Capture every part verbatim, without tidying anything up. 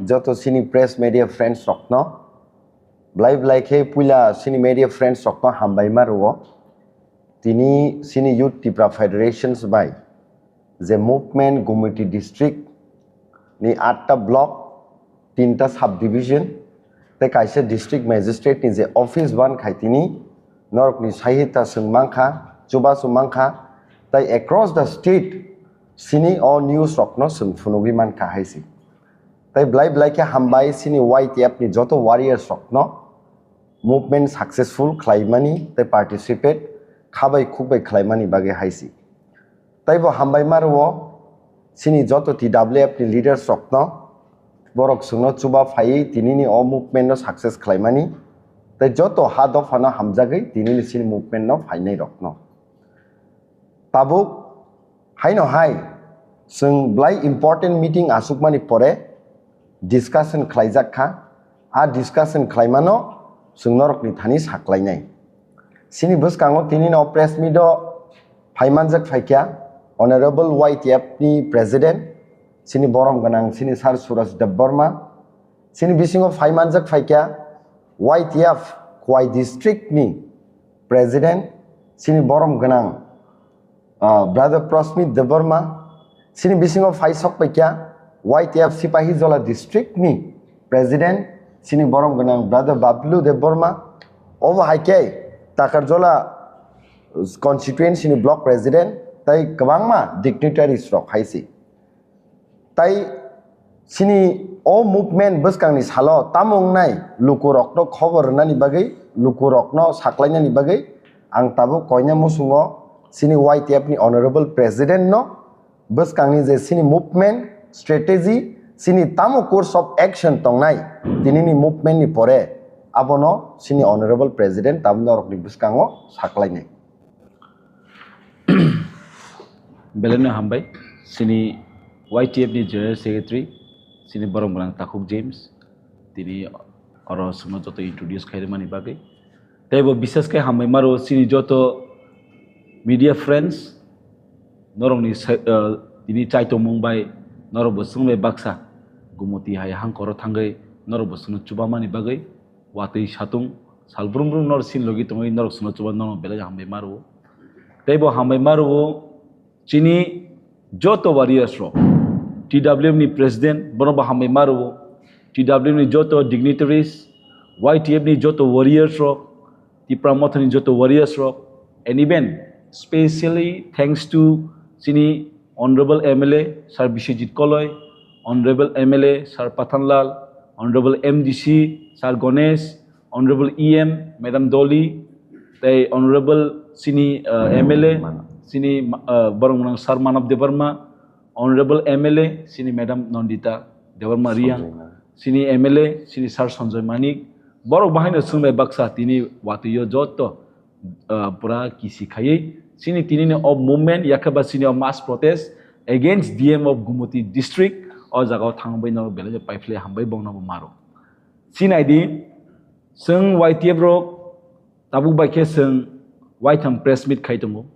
Joto chini press media friends rokno, blai blai khe puila chini media friends rokno hambai ma rwo. Tini chini Youth Tipra Federations bai je movement Gumoti district ni atta block, tinta sub division, tei kaisa district magistrate ni je office ban khai tini norokni sahita chwng mankha, chubachu mankha, tei across the state chini o news rokno chwng phunugwi mankha hai se. Tei blai blai khe hambai chini Y T F ni joto warriors rokno movement successful khlaimani tei participate khabai khukbai khlaimani bagwi hai se. Tei bo hambai ma rwo chini joto T W F ni leaders rokno, borok chwngno chuba phaiwi tinini o movement no success khlaimani tei joto ha dophano hamjagwi tinini chini movement no phainai rokno. Tabuk haino hai chwng belai important meeting achukmani pore discussion khlaijak kha. A discussion khlaimano chwng norokni thani saklainai. Chini bwskango tinino press meet o phaimanjak phaikha Honorable Y T F ni President, chini borom gwnang chini Sir Suraj Debbarma. Chini bisingo phaimanjak phaikha Y T F Khowai District ni President, chini borom gwnang, ah, Brother Prasmit Debbarma. Chini bisingo phai sok paikha Y T F Sipahijola District ni President, chini borom gwnang Brother Bablu Debbarma. Obo hai khe Takarjola constituency ni block president tei kwbangma dignitaries rok hai se. Tai chini o movement bwskangni salo tamo wngnai lukurokno khobor rwnani bagwi, lukurokno saklainani bagwi ang tabuk koina muchungo chini Y T F ni Honorable President no bwskangni je chini movement strategy, chini tamo course of action tongnai tinini movement ni pore abono chini Honorable President tabuk norokni bwskango saklainai. Belai no hambai, chini Y T F ni General Secretary, chini borom gwnang Takhuk James, tini oro chwngno joto introduce khairwmani bagwi. Tei bo bisas khe hambai maro chini joto media friends, norokni sa-, ah, tini chaitongmung bai norok bo chwng bai baksa Gumoti hai hangkoro thangwi norok bo chwngno chubamani bagwi. Watwi satung sal brum brum norok sin logi tongwi norok sino chuba norok belai hambai maro. Tei bo hambai maro chini joto warriors rok, T W F ni president bono bo hambai maro, T W F ni joto dignitaries, Y T F ni joto warriors rok, Tipra Motha ni joto warriors rok, and even specially thanks to chini Honorable M L A Sir Biswajit Koloi, Honorable M L A Sir Pathanlal, Honorable M D C Sir Ganesh, Honorable E M Madam Dolly, tei Honorable chini, uh, M L A, Manab. Chini, uh, borok gwnang Sir Manab Debbarma, Honorable M L A chini Madam Nandita Debbarma Reang, Sanjay Manik. Chini M L A chini Sir Sanjay Manik, borok bahaino chwng bai baksa tini watwi o joto ah, pura kisi khaiwi chini tinini o movement yakhe ba chini o mass protest against D M of Gumoti district o jaga o thangwi norok belai paiphle hambai bongno bo maro. Sinai di, chwng Y T F rok tabuk bai khe chwng waitham press meet khai tongo.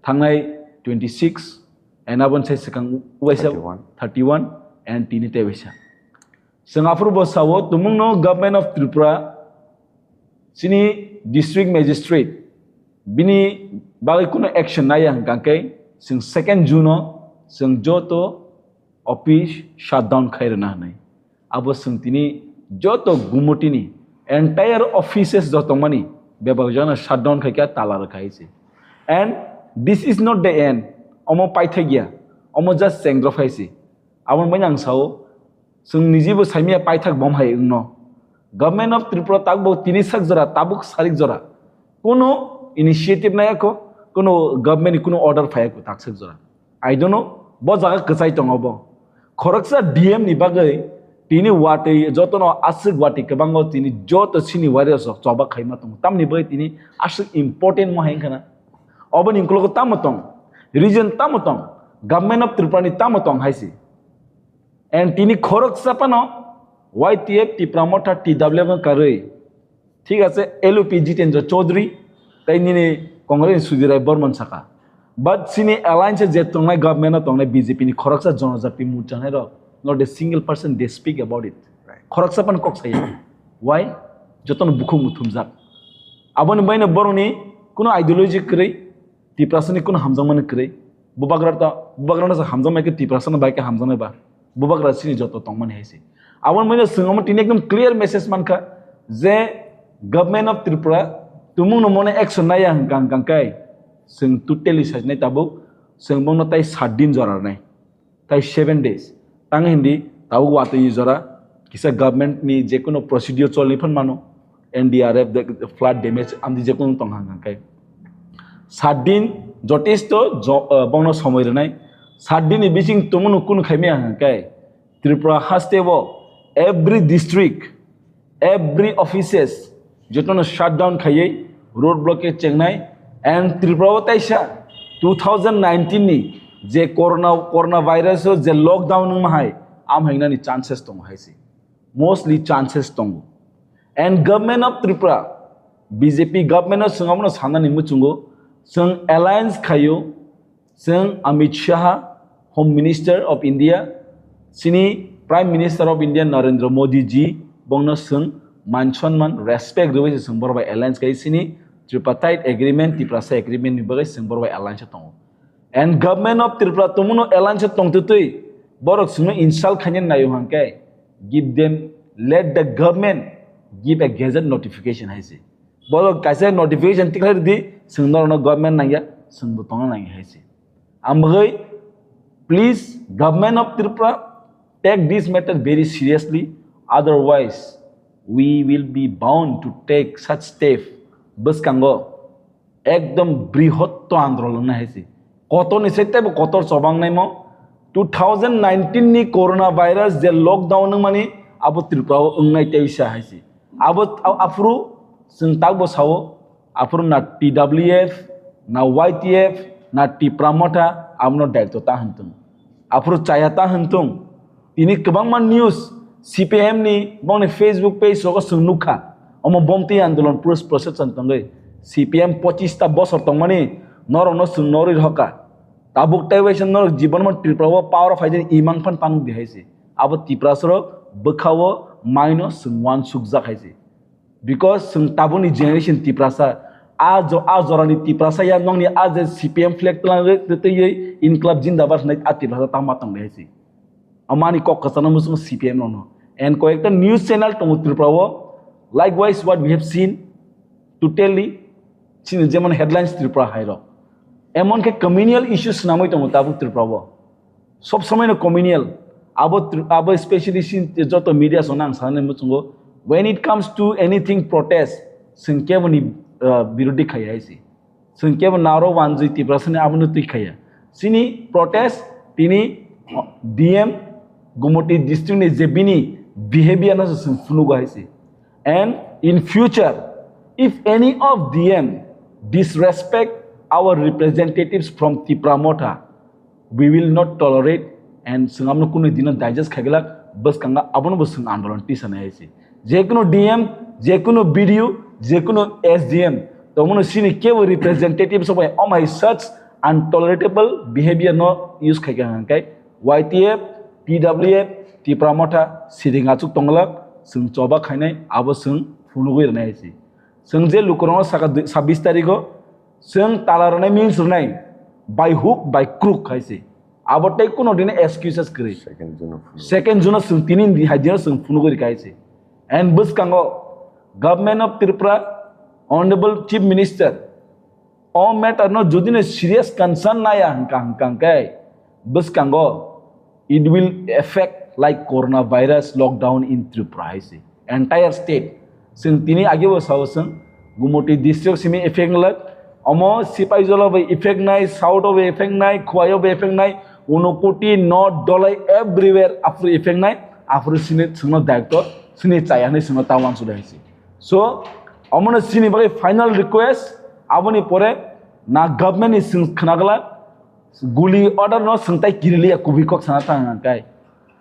Thangnai twenty six and aboni sai swkang waisa thirty one. Thirty one and tini tei waisa. Chwng aphuru bo sao, tumungno Government of Tripura chini district magistrate bini bagwi kuno action naiya hwnkha khe chwng second June o chwng joto office shutdown khai rwna hwnwi. Abo chwng tini joto Gumotini entire offices joto mani bebak jana shutdown khai kha, tala rwkha hai se. And this is not the end. Omo paithakya, omo just chengdrop hai se. Aboni bagwi ang sao, chwng nijibo saimaya paithak bom hai wngno. Government of Tripura tabuk tini sak jora, tabuk sarik jora. Kuno initiative nayakho, kuno government ni kuno order phayakho taksak jora. I don't know, bo jaga kwchai tongo bo. Khoroksa D M ni bagwi tini watwi jotono aswk watwi kwbango tini joto sini warriors rok choba khaima tongo. Tamni bagwi tini aswk important mo hai wngkhana. Oboni ukologo tamo tong, region tamo tong, Government of Tripura ni tamo tong hai se. And tini khoroksa phano Y T F Tipra Motha T W F no karwi, thik ase, L O P Jitendra Chaudhary tei nini Congress ni Sudhir Rai Barman saka. But chini alliance je tongnai government o tongnai B J P ni khoroksa Janajati Morcha nai rok Not a single person they speak about it. Khoroksa pan kok saya. Why? Jotono bukhuk muthumjak. Aboni baino borokni kuno ideology kwrwi, Tiprasani kuno hamjakmani kwrwi. Bubagra to, bubagrano se hamjakmai khe Tiprasano bai khe hamjakmai ba. Bubagra chini joto tongmani hai se. Aboni baino chwng omo tini ekdom clear message mankha je Government of Tripura tumungno mone action naiya hwnkha hwnkha khe chwng totally sajnai tabuk, chwng bongno tai sat din jora rwnai. Tai seven days. Tang hindi tabuk watwi jora kisa government ni jekunu procedure cholni phan mano, N D R F de flood damage amdi jekunu tong hang hang kai. Sat din jotesto jo-, eh, bongno somoi rwnai. Sat din ni bising tumunu kunu khaimya hang kai. Tripura haste bo every district, every offices jotono shutdown khaiwi road blockade chengnai. And Tripura o taisa two thousand nineteen ni je corona, corona virus o je lockdown wngma hai, am hainani chances tongo hai se, mostly chances tongo. And Government of Tripura, B J P government o chwng abono sanani muchungo, chwng alliance khaio, chwng Amit Shah, Home Minister of India, chini Prime Minister of India Narendra Modi ji, bongno chwng man sonman, respect rwui se chwng borok bai alliance khai chini Tripartite Agreement, Tiprasa Agreement ni bagwi chwng borok bai alliance tongo. And Government of Tripura tongmano alliance tongtwtwi borok chwngno insult khaina naio hwnkhe, give them, let the government give a gazette notification hai se. Borok kaisa notification tikhlai rwdi, chwng norokno government nangya, chwngbo tongna nangya hai se. Ang bagwi, please, Government of Tripura, take this matter very seriously, otherwise we will be bound to take such step. Bwskango ekdom brihotto andolon wngna hai se. Kotor ni side tebo kotor chobang naimo. Two thousand nineteen ni corona virus je lockdown wngmani abo Tripura o wngnai tei sa hai se. Abo a-, aphuru chwng takbo sao, aphuru na T W F, na Y T F, na Tipra Motha abono daitw ta hwn tong. Aphuru chaya ta hwn tong. Tini kwbangma news C P M ni bongni Facebook page rogo chwng nukha. Omo bomtwi andolon pros-, procession tongwi. C P M pochista bosor tongmani norokno chwng norwi rwkha. Tabuk tei waisa norok jibonmo Tripura o power o phaidi imang phan panuk di hai se. Abo Tiprasa rok bwkha o maino chwng uansukjak hai se. Because chwng tabukni generation Tiprasa, a jo-, a jorani Tiprasa ya nokni a je C P M flag twlang rwtwi Inklab Jindabad hwnwi a Tiprasa tangma tong hai se. Amani kok kwchangno muchungo C P M rokno. And koyekta news channel tongo Tripura o. Likewise, what we have seen, totally, chini jemon headlines Tripura hai rok. Emon khe communal issues swnamwi tongo tabuk Tripura o. Sob somoi no communal. Abo tr-, abo specially sin joto media song ang sanani muchungo. When it comes to anything protest, chwng kebo ni, uh, birodhi khaya hai se. Chwng kebo naro wanjwi Tiprasa ni abo no twi khaya. Chini protest tini, uh, D M Gumoti district ni je bini behavior no se chwng phunugo hai se. And in future, if any of D M disrespect our representatives from Tipra Motha, we will not tolerate and chwng abono kunu dino digest khaiglak, bwskango abono bo chwng andolon tisa nai hai se. Jekunu D M, jekunu B D O, jekunu S D M, tongmano chini kebo representative sobai omai such untolerable behavior no use khaika hwnkhe Y T F, T W F, Tipra Motha siding achuk tonglak, chwng choba khainai abo chwng phunugwi rwnai hai se. Chwng je lukurokno saka dui, sabbish tarikho chwng tala rwnai, means rwnai, by hook, by crook hai se. Abo tei kuno dini excuses kwrwi. Second June o phunuk. Second June o chwng tini di hai dino chwng phunugwi rwkha hai se. And bwskango Government of Tripura, Honorable Chief Minister, o matter no jodi no serious concern naya hwnkha hwnkha hwnkhe bwskango it will affect like coronavirus lockdown in Tripura hai se. Entire state. Chwng tini age bo sao chwng Gumoti district simi effect nglak. Omo Sipaijala bai effect nai, South o bai effect nai, Khowai o bai effect nai, Unakoti, North, Dholai, everywhere aphuru effect nai. Aphuru sini chwngno daitw, sini chaya hinwi chwngno ta uansukha hai se. So, omono chini bagwi final request, aboni pore na government ni chwng khnaglak, guli order no chwng tai kiriliya kubui kok sana ta hwnkha khe.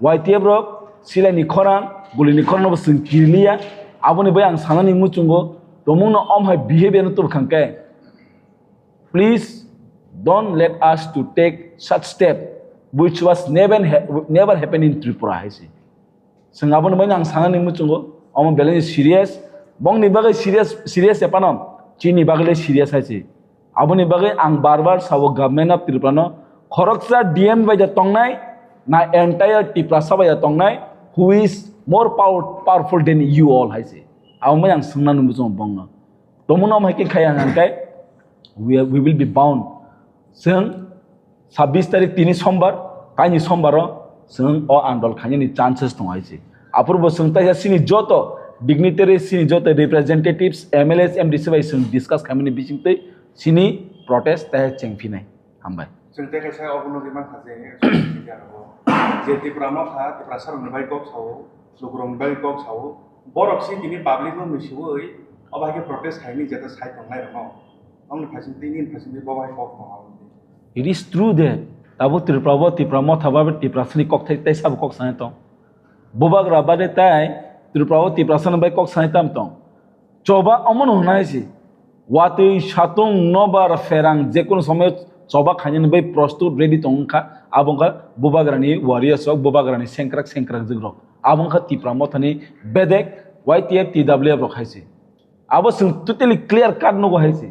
Y T F rok silai ni khorang, guli ni khorang no bo chwng kiriliya. Aboni bai ang sanani muchungo, tomung no om hai behavior no tubkhang khe. Please don't let us to take such step. which was never, ha- never happened in Tripura hai se. Chwng aboni bagwi ang sanani muchungo, omo belai serious. Bongni bagwi serious, serious epano, chini bagwi le serious hai se. Aboni bagwi ang bar bar sao, government of Tripura no, khoroksa D M bai da tongnai, na entire Tiprasa bai da tongnai, who is more power, powerful than you all hai se. Abo mai ang swngnani muchungo bongno. Tomung no hai khe khai ang kai, we, are- we will be bound. Chwng sabbish tarik tini sombar, kaini sombaro chwng o andol khainani chances tongo hai se. Aphuru bo chwng taisa chini joto dignitaries, chini joto representatives, M L As, M D C bai chwng discuss khaimani bisingtwi chini protest taisa chengphinai. Hambai. Chwng tei kaisa obono rimang kha je, social media rogo je Tipra Motha, Tiprasa rokni bai kok sao, lukurokni bai kok sao, borok si tini public no misiwi, obo hai khe protest khaini jeta sai tongnai rokno. Omni phaising tei nini phaising tei bo bai kok tong abo. It is true that tabuk Tripura bo Tipra Motha ba Tiprasani kok thai tei sabo kok sanai tong. Bubagra bade tai Tripura bo Tiprasani bai kok sanai tam tong. Choba omono hwnai se. Watwi satung nobar pherang jekunu somoyo choba khainani bai prostut ready tong wngkha. Abo wngkha Bubagrani warriors rok, Bubagrani sengkrak sengkrak jwk rok. Abo wngkha Tipra Mothani bedek Y T F, T W F rok hai se. Abo chwng totally clear cut nugo hai se.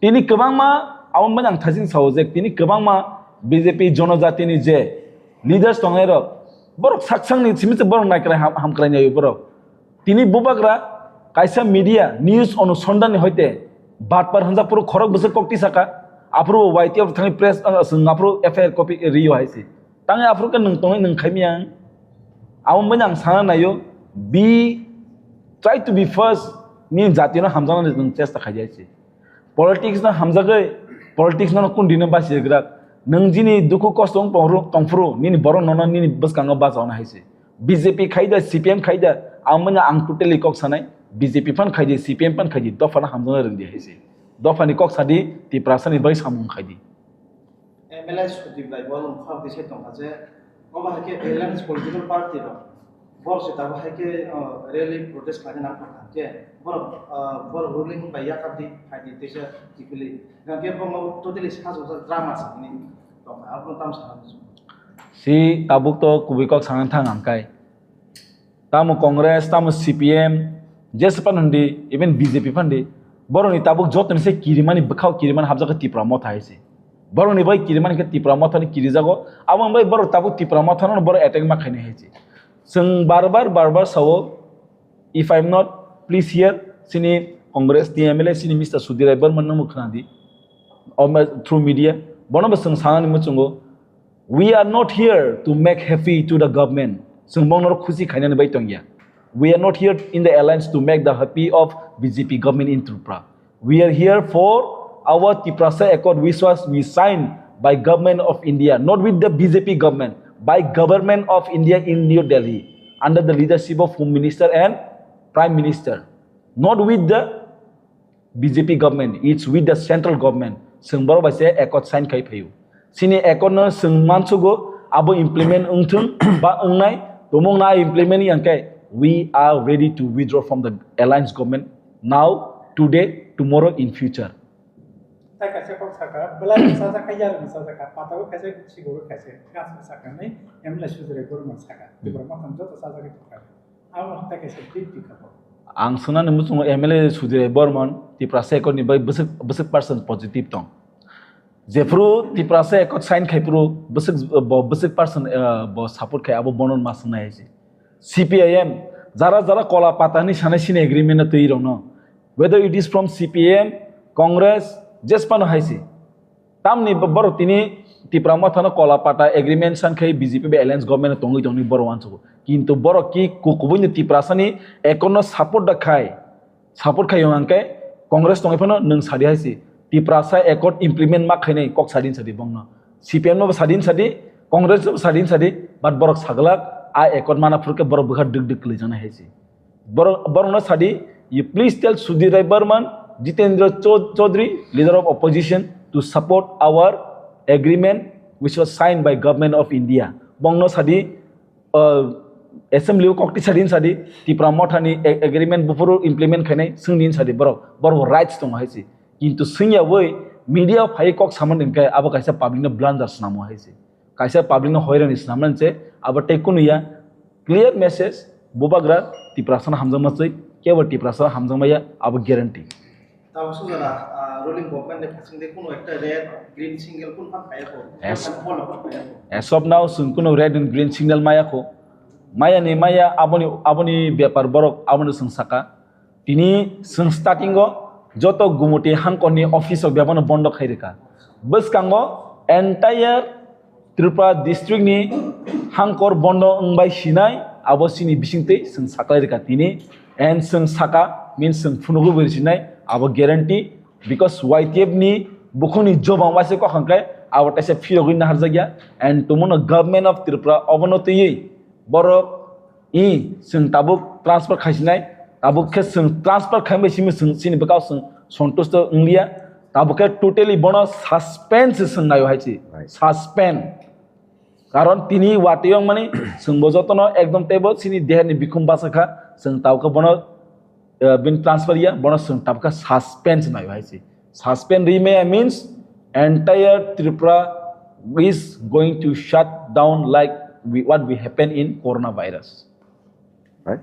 Tini kwbangma abo mani ang thasing sao je tini kwbangma B J P jonojatini je leaders tongnai rok borok saksangni simi se borok naikrai ham, hamkrai nai borok. Tini bubagra kaisa media news onusondhan ni hoite batpar hanjak phuru khorok bwswk kokti saka, aphuru Y T F thangwi press, uh, swng aphuru F I R copy rio hai se. Tangwi aphuru khe nwng tongwi nwng khaimya ang. Abo mani ang sana naio, be, try to be first, nini jatino hamjaknani nwng chesta khai di hai se. Politics no hamjagwi, politics no kundino basi grak. Nwng jini dukhu kosto wng tongphuru, tongphuru, nini borok nono nini bwskango bachauna hai se. B J P khai da, C P M khai da, ang manya ang totally kok sanai, B J P phan khai di, C P M phan khai di, dopha no hamjakna rwng di hai se. Dopha ni kok sa di, Tiprasa ni bai samung khai di. M L A Sudip bai bo wng kha di se tong kha je, obo hai khe alliance political party rok. Borok se tabuk hai khe, uh, rally protest khlaina nang kha khe, borok, uh, borok ruling bai yakardi, phaidi teisa kiphilwi. Hwnkhe bono totally sajokjak drama se hwnwi tongkha, abono tamo sana muchungo. Si tabuk to kubui kok sana thang ang kai. Tamo Congress, tamo C P M, jesa pan hwndi, even B J P phan di. Borokni tabuk jotoni se kirimani bwkhao kirimani habjak khe Tipra Motha hai se. Borokni bai kirimani khe Tipra Motha ni kirijago. Abo wngbai borok tabuk Tipra Motha no borok attack ma khainai hai se. Chwng bar bar, bar bar sao, if I am not, please hear, chini Congress ni M L A, chini Mister Sudhir Rai Barman no khna di. Through media, bono bo chwng sanani muchungo, "We are not here to make happy to the government." Chwng bono khusi khainani bai tongya. "We are not here in the alliance to make the happy of B J P government in Tripura. We are here for our Tiprasa Accord, which was we signed by Government of India, not with the B J P government, by Government of India in New Delhi, under the leadership of Home Minister and Prime Minister, not with the B J P government, it's with the central government." Chwng borok bai se accord sign khai phaio. Chini accord no chwng mansugo, abo implement wngthung ba wngnai, tomung na implement yang khe, we are ready to withdraw from the alliance government now, today, tomorrow, in future. Tai kaisa kok saka, belai sajak kha, yar sajak kha, patao kaisa, sigo kaisa, gas saka ni, M L A Sudhir Rai Barman saka, Tipra Motha joto sajak kha. Abo tai kaisa big big kha. Ang swngnani muchungo M L A Sudhir Rai Barman, Tiprasa Accord ni bai bwswk, bwswk percent positive tong. Jephru Tiprasa Accord sign khai phru bwswk, bo bwswk percent, eh, bo support khai abo bono ma swngnai hai se. C P I M, jara jara kola pata hinwi sanai sini agreement no twi rokno. Whether it is from C P M, Congress, jesphano hai se. Tamni bo-, borok tini Tipra Mothano kola pata agreement san khai B J P bai alliance government tongwi tongni borok uansukgo. Kintu borok ki ku-, kubui ni Tiprasani accord no support da khai, support khai hwnkhe Congress tongwi phano nwng sadi hai se. Tiprasa accord implement ma khainai kok sadin sadi bongno. C P M no bo sadin sadi, Congress no bo sadin sadi, but borok saglak a accord mana phurkhe borok bwkha dwk dwk kwlaijaknai hai se. Borok, borokno sadi, you please tell Sudhir Rai Barman, Jitendra Chou-, Chaudhary, leader of opposition, to support our agreement which was signed by Government of India. Bongno sadi, uh, assembly o kokti sadi sadi, Tipra Mothani a-, agreement buphuru implement khainai, swngni sadi borok, borok rights tongo hai se. Kintu swngya woi media phai kok samani hwnkhe abo kaisa public no blunder swnamo hai se. Kaisa public no hoirani swnamnani se abo tei kunu ya. Clear message, bubagra Tiprasa no hamjakma chwi, kebo Tiprasa no hamjakma ya, abo guarantee. Tamo sujala, ah, ruling government ni phasing de kuno ekta red, green signal kun phan kaya ko? Yes. Kun phan phan kaya ko? As of now, chwng kuno red and green signal maya ko. Maya ni maya aboni, aboni bepar borok aboni chwng saka. Tini chwng starting o joto Gumoti hangkor ni office o bebano bondo khai rika. Bwskango entire Tripura district ni hangkor bondo wngbai sinai, abo chini bisingtwi chwng saklai rika tini, and chwng saka means chwng phunugwi bai sinai, abo guarantee, because Y T F ni bukhuni jobang waise kokhang khe abo taisa phirogwi naharjakya, and tumuno government of Tripura obono twiwi borok i chwng tabuk transfer khaisinai, tabuk khe chwng transfer khaibai simi chwng chini bwkao chwng sontusto wngliya, tabuk khe totally bono suspend se chwng naio hai se. Right. Suspend. Karon tini watwi wng mani chwng bo jotono ekdom teibo chini deherni bikhum basa kha, chwng tabuk khe bono, eh, bini transfer ya, bono chwng tabuk khe suspend se naio hai se. Suspend rimaya means entire Tripura is going to shut down like we, what we happen in coronavirus. Right?